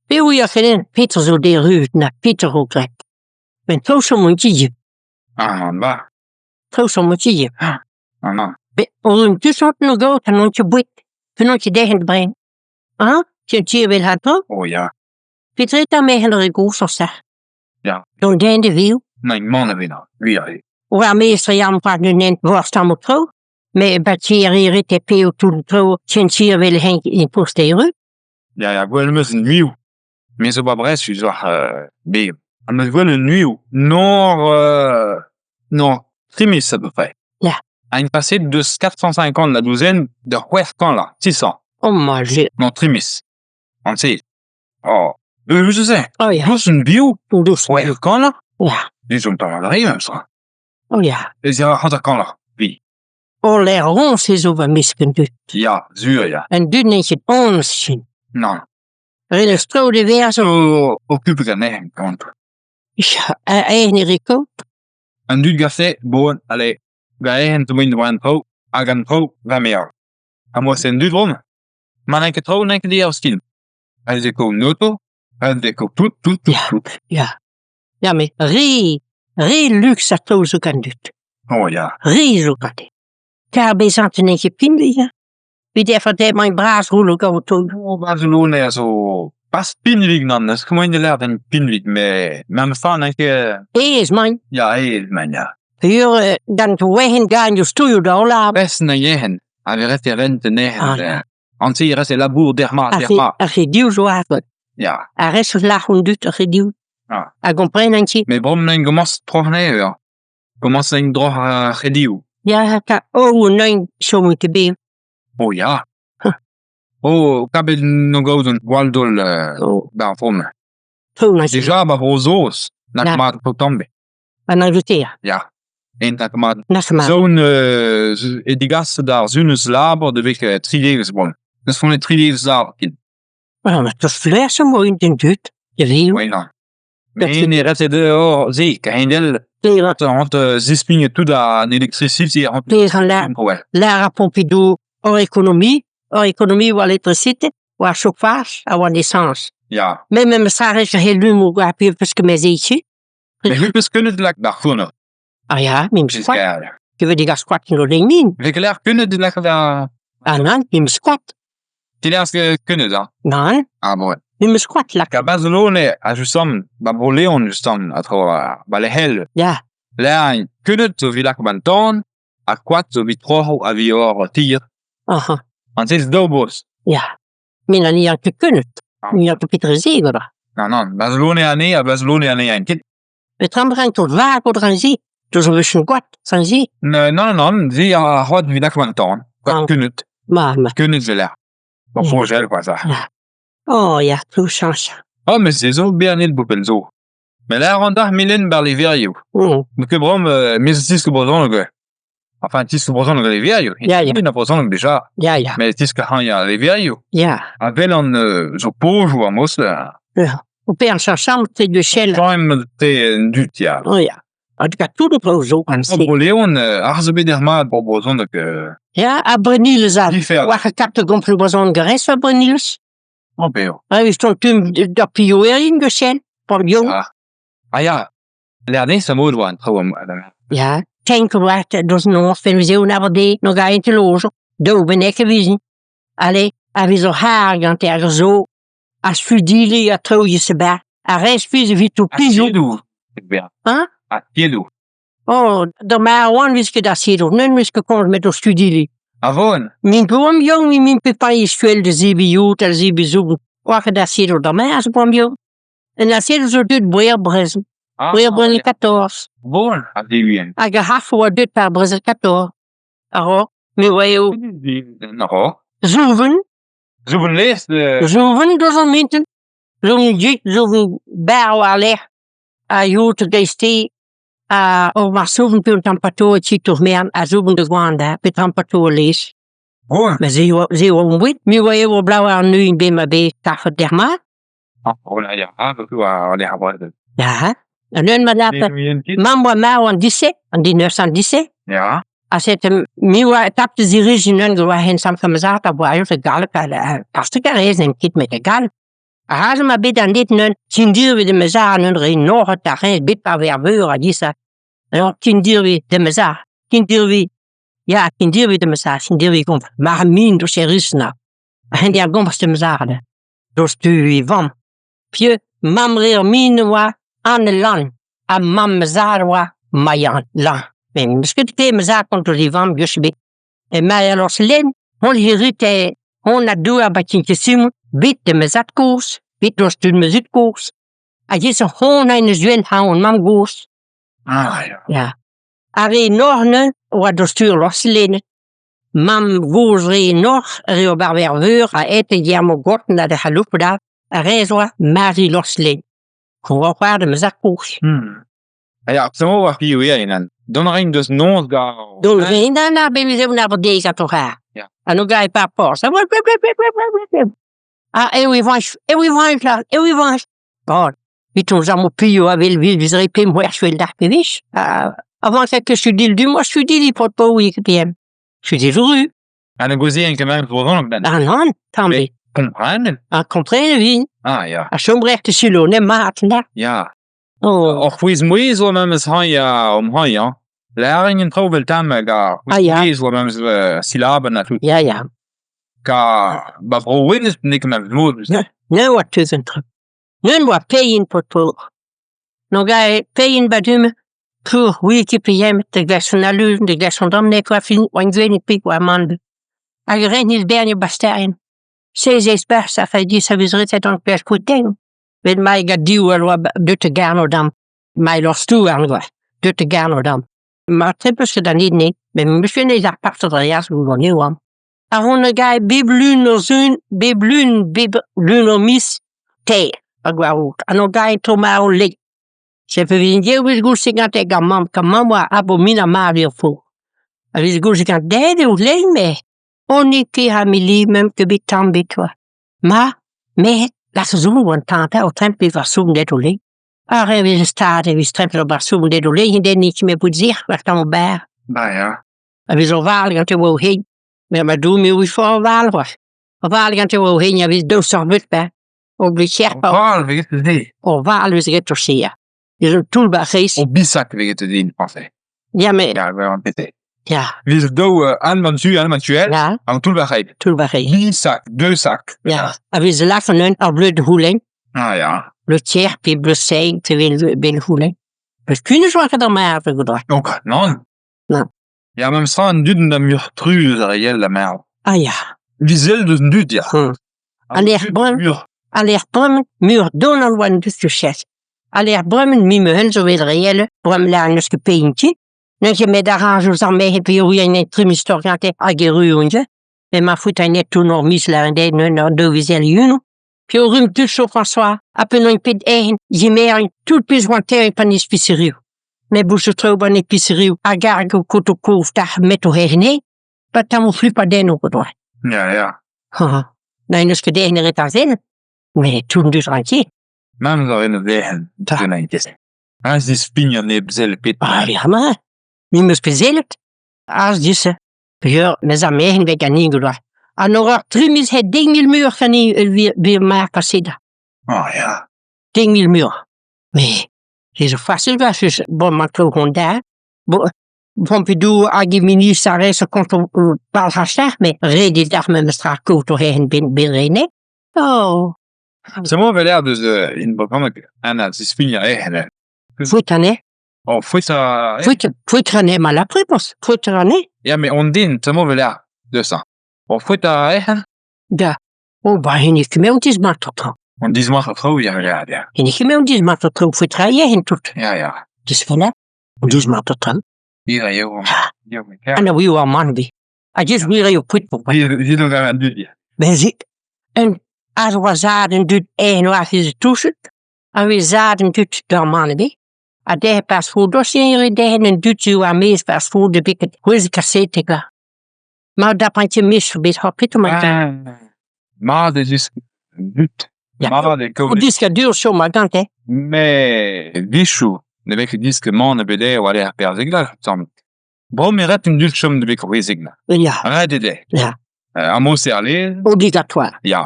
Pe ouioc'h ket petra zo deruet na petra vo graet. Met traoù chom an ti. Ah, ba. Traoù chom an ti. Ah, ah. Bet on tusant no gaout ha n'on ket boued. Penaos ket derc'hent bren. Hein? Ti ti evel ha Oh ya. Petra eta mec'hen re gozh ar sac'h? Ya. Don den de viv. Nein, mann ebet na. Gwir eo. War mestr yam c'hoazh un hent vorzh tamm o traoù. Met ba ti re rete peo tout traoù tien evel henk in post eru. Ya, ya, gwell 'm eus un uioù. Me zo ba Brest, je war euh, be. Am eus gwell un uioù. Nor, euh, nor trimis à peu près. Ya. A int passé de 450 la douzaine de 600 là, 600. Oh ma Dieu. Non, trimis. An se. Oh. Euh, je sais. Oh ya. Dous un bio. Dous. Ouais, kan là. Ya. Ils ont pas mal même ça. Oh ya. Ez ya 50 là. Oui. O lec'h roñs ez zo va mesk an dud. Ya, sur ya. An dud n'eo ket hoñs sin. Non. Ret eus traoù de verzh. O occupe ganeomp gant. Ya, aes ne rit kaout. An dud gase, bon, allez, gaehen zo int war an traoù, hag an traoù va meañ. Ha moa se an dud vont. Ma n'eo ket traoù, n'eo ket ar stil. Ret eo kaout un auto, ret eo kaout tout, tout, tout, Ya. tout. Ya. Ya, met re, re luks a traoù zo gant dud. Oh ya. Re zo gante. Kar bezañ n'eo ket pinvig, hein. Evit effañ emañ bras roulo ganto. Oh, Barcelone a zo pas pinvig nann, n'eus ket moaien da lâret en pinvig, met memes tra n'eo ket... Aes emaint. Ya, aes emaint, ya. Peogwir gant wec'hen gagn stouioù da olav. Pezh na yec'hen, a vez ret e rent anezhañ. Ah, ya. An ti rest e labour derma, derma. Ar re div zo avat. Ya. Ar rest eus lac'h an dud, ar re div. Ah. A gomprenan ket. Met bremañ gomañs troc'h anezhe, ya. Komañs en droch ar c'hredioù. Ya, ta oh, neun chom ket bev. Oh ya. Oh, kabet no gaout an gwall-daol Oh, ba ar vro-mañ. traoù Deja ba Bro-Saoz, na Na. mat Potambe. An Angleterre. Ya. Ent na mat. Na mat. Zon e digas d'ar sun eus labour de vek tri devezh bon. Neus font tri devezh labour kin. Ah, ma teus flash mo int en dud. Ya vev. Oui, non. Mais ne ret eo se, kahendel, rent zispign tout an électricité rent la, ouais. la Pompidou hor économie, hor économie war l'électricité, war chauffage, ha war l'essence. Ya. Mais même ça reste helum war parce que mes ici. Mais hu peus kunnet lak d'ar fourneau. Ah ya, mim squat. Jusqu'à... Tu veux dire squat no min. Vek l'air kunnet lak da... Ah non, mim squat. Ti l'air kunnet, hein? Non, Ah bon. mim squat lak. Ka Barcelone a justement, ba Bro-Leon justement, a tro ba le hell. Ya, L'air kunnet zo vi lak ban torn, a koat zo vi troho a vi or tir. aha, An sez daou bos. ya. Min an ian ket kunnet. Ah. Min an ket petra se, voilà. Non, non, Barcelone ane a Barcelone ane a ket. Met tram ran tot vaak o dran se. Dus een bisschen gwat, san se. Non, non, non, zi a c'hoat vi lak ban torn. Ah. Koat kunnet. Ma, ma. Kunnet ze l'air. Bon, Ja. frogel, quoi, ça. Oh ya, tout change. Oh, mais se zo bernil bopel zo. Mais l'air an dar milen bar les verioù. Mm. Donc brom, euh, mes tis que brezhoneg. euh. Enfin, tis que brezhoneg les verioù. Ya, ya. Na brezhoneg déjà. Ya, ya, Mais tis que han ya les verioù. ya. A vel an euh, zo pojoù ar mos euh, Ya. O pe an chacham te de chel. Tamm te en dut ya. Oh ya. En tout cas, tout le pro zo an Oh, se. Bro-Leon, euh, ar zo bet er mat bro brezhoneg euh, Ja, a breniles a. difer. War kapte gompl brezhoneg geres a breniles. Oh, beo. Ha vi stond tum da pioerin gesen. Pom jong. Ah. Ah ya. L'air nes a mod oa an traoù am. Ja. Tenk waart, dus nog, fen we zo naar de, nog ga in te lozen. Do ben ik gewezen. Allee, a vi zo haar gant er zo. As fudili a trouwje se ba. A reis vize vi to A pizo. tiedou. Ber. Hein? A tiedou. Oh, der maar one wiske da sedo. Nun wiske komt met de studili. A von. Min boom jong, min min papa is veel de zibi joet en zibi zoeken. Wacht da sedo da maar as boom jong. En da sedo zo dut boer brezen. Ah, Boer brezen 14. Bon. A divien. Hag a haf oa dut par brezel 14. Aro, me oa eo No. zouven, Zo ben les de... zouven deus an minten. Zouven jik, zouven bar war lec'h. A jout geiste, a o mar zouven pe un tampato e tchit tour mern, a zouven de gwanda, pe tampato les. Bon. Ma ze oa, ze oa un wit, me oa eo blao ar nuin be ma be tafet derma. Ah, oh là, ya. Ah, donc, oa, on est à droite. Ya, an un ma lap, mam oa ma an 17, an 1917. Ya. A set mi oa tapte zirij in un goa hen sam kamazat a boa de galp a paste garez en kit met de galp. Ha aze 'ma bet an ned neuze kendirvi da ma zad neuze re noc'het ar c'hrañ bet pa vez ar veur ha giz-se. Alors kendirvi da ma zad, kendirvi, ya kendirvi da ma zad, kendirvi marc'h-min deus Kerruzna. A-hend-all 'gomz da ma zad deus tu e vamm. Piv mamm re ar Min a oa Anna Lann ha mamm ma zad a oa Maia Lann. Met 'meus ket klevet ma zad komz deus e vamm gwech ebet. Emañ er Rostlenn holl hiziv hon a-douar 'ba Kinkesimon bet da ma zad-kozh, bet deus tud ma zud-kozh. Hag ivez hon en deus gwell hon mamm-gozh. Ah ya. Ya. Ar re Nord neuze oa deus tu Rostlenn. Mamm-gozh re Nord re ober ar Veur ha aet e Germogotenn da c'haloupat all. Ar re zo Mari Rostlenn. C'hoar da ma zad-kozh. Ya, se eo ar piv eo unan. Dont a rin deus noz da... Dont a rin da na bet veze un abadez atao c'har. Ya. Ha no gae pa porzh. Ha eo e vañj, eo e vañj là, eo e vañj. Bon, eviton zammo piv a wel vez re pemp c'hwec'h wel d'ar pe wech. Ha avant ket studil du-mañ studil paotr paour KPM. Studil ru. Ha ne gaozean ket mat brezhoneg ben. Ah nann, tamm ebet. Komprenet? Ha komprenet 'vin. Ah ya. Ha chom ret te selaou, n'eo mat na. Ya. Oh. Ur c'hwezh-mouezh zo memes hañ ya, om hañ ya. Lârin an traoù 'vel tamm hag ar Ah ya. c'hwezh-mouezh zo memes silabenn ha tout. Ya, ya. Ka ba Bro-Wened n'eo ket memes mod. Ne oa teus an traoù. Ne oa peilhin paotr paour. No gae peilhin ba du-mañ. Pour oui ket pegement da gas an aluzenn, da gas an dramm kwa fin oan gwelet pik war man. Hag ren il bern basterien. Seiz espers a fai dis a vez ret an pers kouten. Met mai gant div a oa deut da Garnodam. Mai lor stouarn kwa, deut da Garnodam. Ma trepes ket an hini, met meus ket ar partout a reas gant eo oamp. Ar hon a gae bep lun ur sun, bep lun, bep lun ur miz, teir hag war-raok. Ha no gae tro marv lec. Setu vez div goulz gante gant mamm, gant mamm oa abominañ mat eo fo. A vez goulz gant dad eo lein met on n'eo ket Amélie meump ket bet tamm bet kwa. Ma, met lak zo an tante o trempiñ war soubn det o lein. Ar re vez stad e vez trempet war soubn det o lein, den n'eo ket met bout zic'h war tamm bar. Ba ya. A vez o val gante oa o hein. Met ma doum eo fort val c'hoazh. O val gante oa o hein a vez daoust bet pa. O blicher pa. O val vez get te. O val vez get o sia. Vez un toull ba c'hreiz. O bisac vez get te in français. Ya mais. Ya, an PT. Ya. Vez daou an man su, an man suel, Ya. an toull ba c'hreiz. Toull ba c'hreiz. Bisac, deux sacs. Ya. A vez lak an un ar bleud houlenn. Ah ya. Bleud tier pe bleud sein te vel bel houlenn. Peus kunus oa ket ar marv goudra. Donc, non. Non. Ya, memes tra an dud na muioc'h truez ar yel da marv. Ah ya. Vizel deus an dud, ya. An lec'h bremañ, an lec'h bremañ, muioc'h don an oa an dud chas. Al lec'h bremañ, mi ma zo vel reel, bremañ la n'eus ket peint N'eus ket met arranj ouzh ar merc'hed peogwir en trumm istor gante hag erru on Met ma fout an net tout ur miz la un an daou viz uno. Peogwir tud so François, ha penaos pet ehen, zimerin tout pezh oan terin pan ispiserioù. Met bout zo traoù ban episerioù a garg o koto kof tac'h met o herne, pa tamm o flupadennoù go doa. Ya, ya. Ha, na n'eus ket dezhe ret ar zen. Mais tout deus rantier. Mamm zo en dezhen, Ta. Az dispign an neb sell pet. Ah, ya ma. Ni meus ket sellet. Az dise. Peogwir mes ar mehen vez ganin go doa. An horreur tri miz het 10 000 mur ganin vi mar passet. Ah, ya. 10 000 mur. Mais c'est zo facile quoi, c'est bon ma tro Honda. Bon Pompidou hag e ministr a rez konto bal hastar, mais ret eo d'ar memes tra kout o hen ben ben rene. Oh, Se mo vel deus in brezhoneg an a zispign a ehen. fout ane. Oh, fout a... Fout, fout ane ma la prepos. Fout ane. Ya, mais on din, se mo vel deus a. Oh, fout a ehen? Da. Oh, ba hini ket on diz mat tro. On diz mat tro, ya, ya, ya. Hini ket on diz mat tro fout ra ehen tout. Ya, ya. Diz fena. On diz mat tro. Dir eo. Dir An a wi ar man bi. A diz wir eo put po. Dir do an dud, ya. Ben zik. En az oa zad en dud en oa fiz touchet. A vi zad en dud d'ar man bi. A dehe pas fo dossier e dehe en dud zu ar mez pas fo de biket hwez kasete kwa. Ma da pan ket mis bet hor pito ma. Ma de zis dud. Ya. Ma de O disk a dur show ma gante. Mais vichou, ne vez ket disk man a bet eo ar perzegla, tamm. Bro me ret un dud chom de bet c'hwezegla. Ya. Ret eo. Ya. Ar mo se ale, Obligatoire. ya.